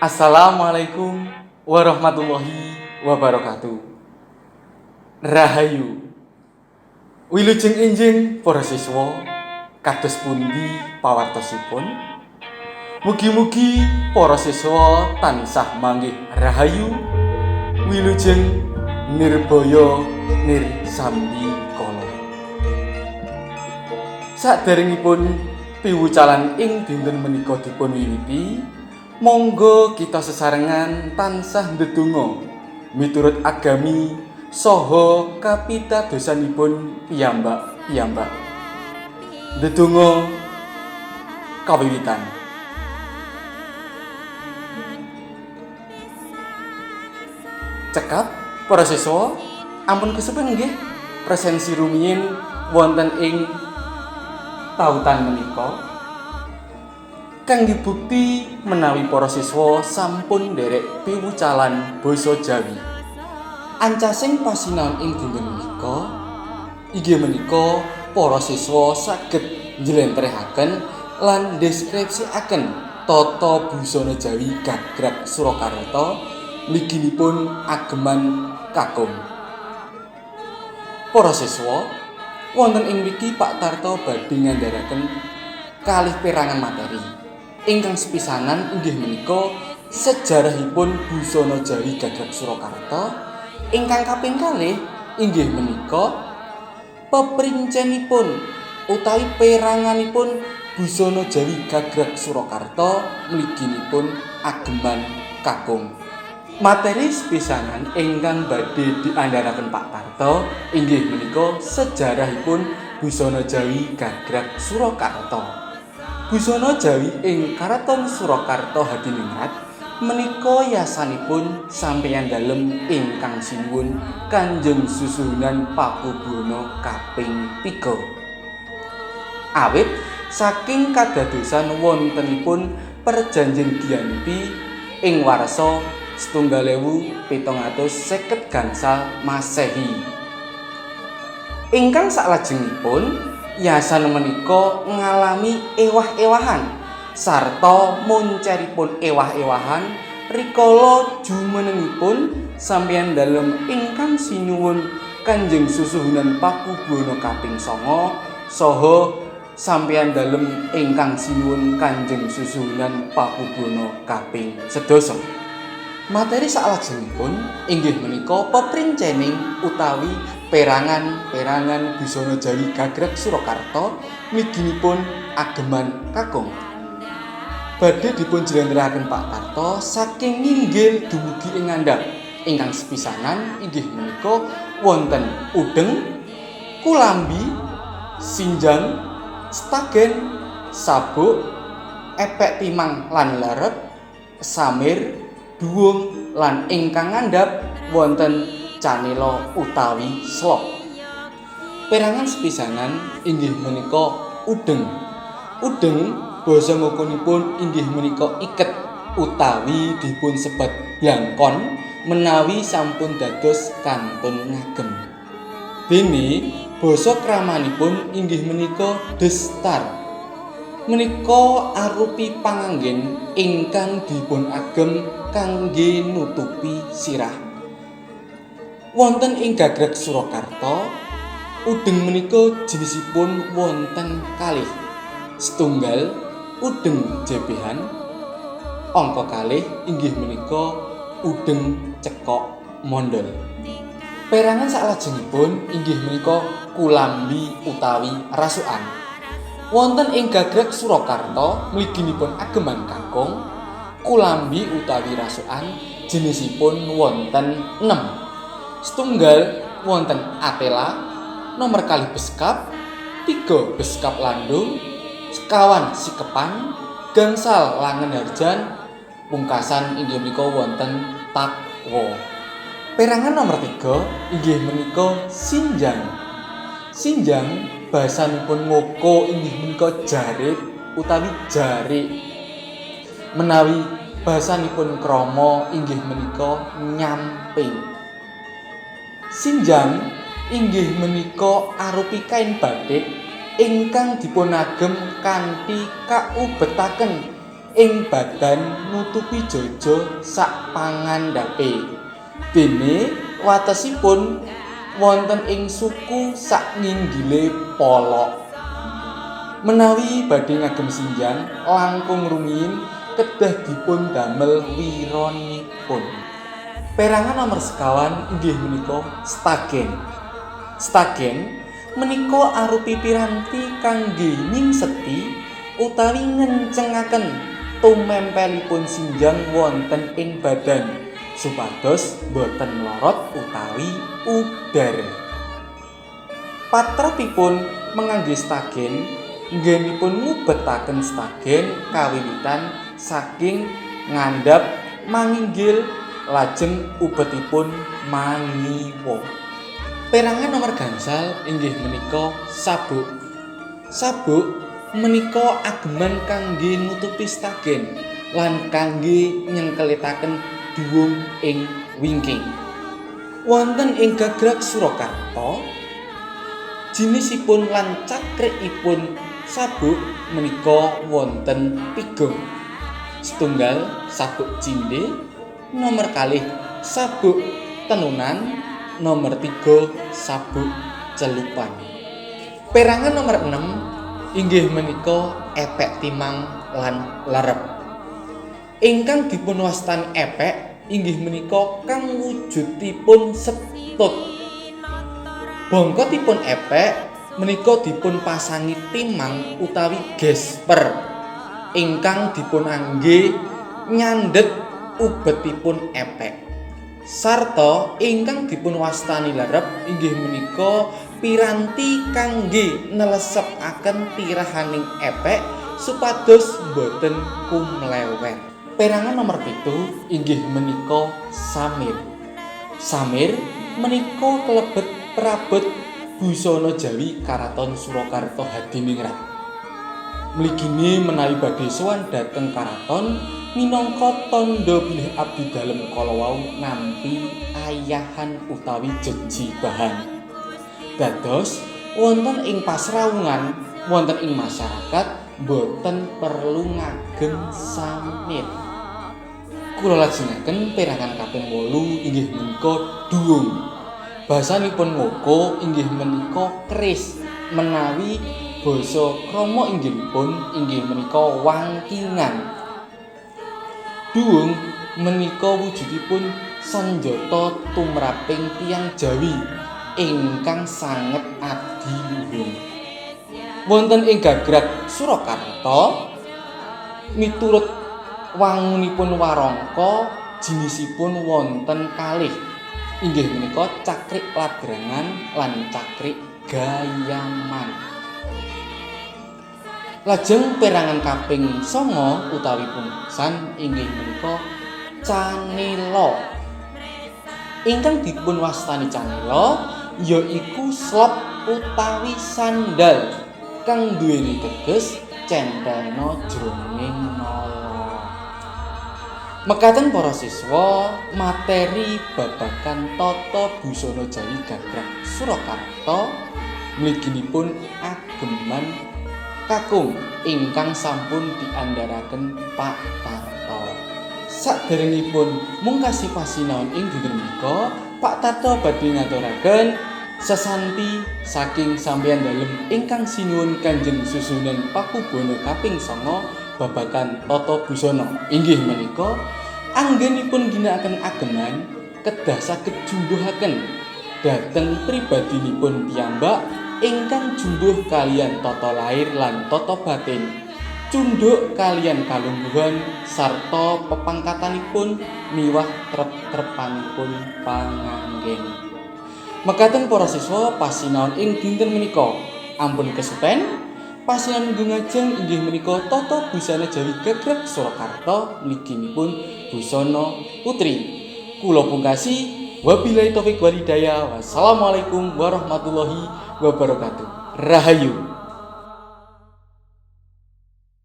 Assalamualaikum warahmatullahi wabarakatuh. Rahayu. Wilujeng enjing para siswa, kados pundi pawartosipun? Mugi-mugi para siswa tansah manggih rahayu, wilujeng nirbaya nirsambi kala. Saderengipun piwucalan ing dinten menika dipun wiwiti, monggo kita sesarengan tansah ndedonga miturut agami saha kapitadosanipun piyambak-piyambak. Ndedonga kawiwitan. Cekap para siswa, ampun kesupen nggih presensi rumiyin wonten ing tautan menika. Kangge bukti menawi para siswa sampun nderek piwucalan basa Jawi. Ancasing pasinaon ing dinten menika inggih menika para siswa saged njlentrehaken lan ndeskripsikaken tata busana Jawi Gagrag Surakarta mliginipun ageman kakung. Para siswa, wonten ing mriki Pak Tarto badhe ngandharaken kalih perangan materi. Ingkang sepisanan inggih menika sejarahipun busana Jawi Gagrag Surakarta, ingkang kaping kalih inggih menika peprincenipun utawi peranganipun busana Jawi Gagrag Surakarta mliginipun ageman kakung. Materi sepisanan ingkang badhe diandharaken Pak Tarto inggih menika sejarahipun busana Jawi Gagrag Surakarta. Busana Jawi ing Karaton Surakarta Hadiningrat menika yasanipun sampeyan dalem ingkang sinuwun Kanjeng Susuhunan Pakubuwono kaping 3. Awit saking kadadosan wontenipun perjanjian Giyanti ing warsa 1750 Masehi. Ingkang saklajengipun yasan menika ngalami ewah-ewahan sarta monceripun ewah-ewahan rikala jumenengipun sampeyan dalem ingkang sinuwun Kanjeng Susuhunan Pakubuwono kaping 9 saha sampeyan dalem ingkang sinuwun Kanjeng Susuhunan Pakubuwono kaping 10. Materi saklajengipun inggih menika peprincening utawi perangan-perangan busana Jawi Gagrag Surakarta mliginipun ageman kakung. Badhe dipun jlentrehaken Pak Tarto saking nginggil dumugi ing ngandhap. Ingkang sepisanan inggih menika wonten udeng, kulambi, sinjang, stagen, sabuk, epek timang lan lerep, samir, duwung lan ingkang ngandhap wonten canela utawi slop. Perangan sepisanan inggih menika udeng. Udeng basa ngokonipun inggih menika iket utawi dipun sebat blangkon menawi sampun dados kantun ngagem. Dene basa kramanipun inggih menika destar. Menika arupi panganggen ingkang dipun agem kangge nutupi sirah. Wonten ing Gagrag Surakarta, udeng menika jenisipun wonten kalih. Setunggal udeng jebehan, angka kalih inggih menika udeng cekok mondol. Perangan saklajengipun inggih menika kulambi utawi rasukan. Wonten ing Gagrag Surakarta mliginipun ageman kakung, kulambi utawi rasukan jenisipun wonten 6. Setunggal wonten atela, nomor kalih beskap, 3 beskap landung, sekawan sikepan, gangsal langen harjan, pungkasan inggih menika wonten takwa. Perangan nomor 3 inggih menika sinjang. Sinjang bahasanipun ngoko inggih menika jarit utawi jarik. Menawi bahasanipun krama inggih menika nyamping. Sinjang inggih menika arupi kain batik ingkang dipunagem kanthi kaubetaken ing badan nutupi jaja sak pangandhape. Dene watesipun wonten ing suku sak nginggile polok. Menawi badhe ngagem sinjang langkung rumiyin kedah dipun damel wironipun. Perangan nomor sekawan inggih menika stagen. Stagen menika arupi piranti kangge nyingseti utawi ngencengaken tumempelipun sinjang wonten ing badan supados boten mlorot utawi udar. Patrapipun mengangge stagen nggenipun ngubetaken stagen kawiwitan saking ngandhap manginggil lajeng ubetipun mangiwa. Perangan nomor gangsal inggih menika sabuk. Sabuk menika ageman kangge nutupi stagen lan kangge nyengkeletaken dhuwung ing wingking. Wonten ing Gagrag Surakarta, jinisipun lan cakrikipun sabuk menika wonten tiga. Setunggal sabuk cindhe, nomor kalih sabuk tenunan, nomor 3 sabuk celupan. Perangan nomor 6 inggih menika epek timang lan lerep. Ingkang dipun wastani epek inggih menika kang wujudipun setut. Bongkotipun epek menika dipun pasangi timang utawi gesper ingkang dipun angge nyandhet ubetipun epek. Sarta ingkang dipun wastani lerep inggih menika piranti kangge nelesepaken tirahaning epek supados boten kumlewer. Perangan nomor 7 inggih menika samir. Samir menika kelebet perabot busana Jawi Karaton Surakarta Hadiningrat. Mligine menawi badhe sowan dhateng karaton minangka tandha bilih abdi dalem kala wau nampi ayahan utawi jejibahan. Dados wonten ing pasrawungan wonten ing masyarakat boten perlu ngagem samir. Kula lajengaken perangan kaping 8 inggih menika dhuwung. Basanipun ngoko inggih menika keris, menawi basa krama inggilipun inggih menika wangkingan. Dhuwung menika wujudipun sanjata tumraping tiyang Jawi ingkang sanget adiluhung. Wonten ing Gagrag Surakarta miturut wangunipun warangka jinisipun wonten kalih, inggih menika cakrik ladrangan lan cakrik gayaman. Lajeng perangan kaping 9 utawi pungkasan inggih menika canela. Ingkang dipun wastani canela yaiku slop utawi sandal kang duweni teges centelna jroning nala. Mekaten para siswa, materi babagan tata busana Jawi Gagrag Surakarta mliginipun ageman kakung ingkang sampun diandharaken Pak Tarto. Saderengipun mungkasi pasinaon ing dinten menika, Pak Tarto badhe ngaturaken sesanti saking sampeyan dalem ingkang sinuwun Kanjeng Susunan Pakubuwana kaping 9 babagan tata busana. Inggih menika anggenipun ginakaken ageman kedah saged jumbuhaken dhateng pribadinipun piyambak ingkang jumbuh kaliyan tata lair lan tata batin, cundhuk kaliyan kalungguhan sarta pepangkatanipun miwah trep-trepanipun panganggen. Mekaten para siswa pasinaon ing dinten menika. Ampun kesupen, pasinaon ngajeng inggih menika tata busana Jawi Gagrag Surakarta mliginipun busana putri. Kula pungkasi, wabillahi taufik wal hidayah. Wassalamualaikum warahmatullahi wabarakatuh. Rahayu.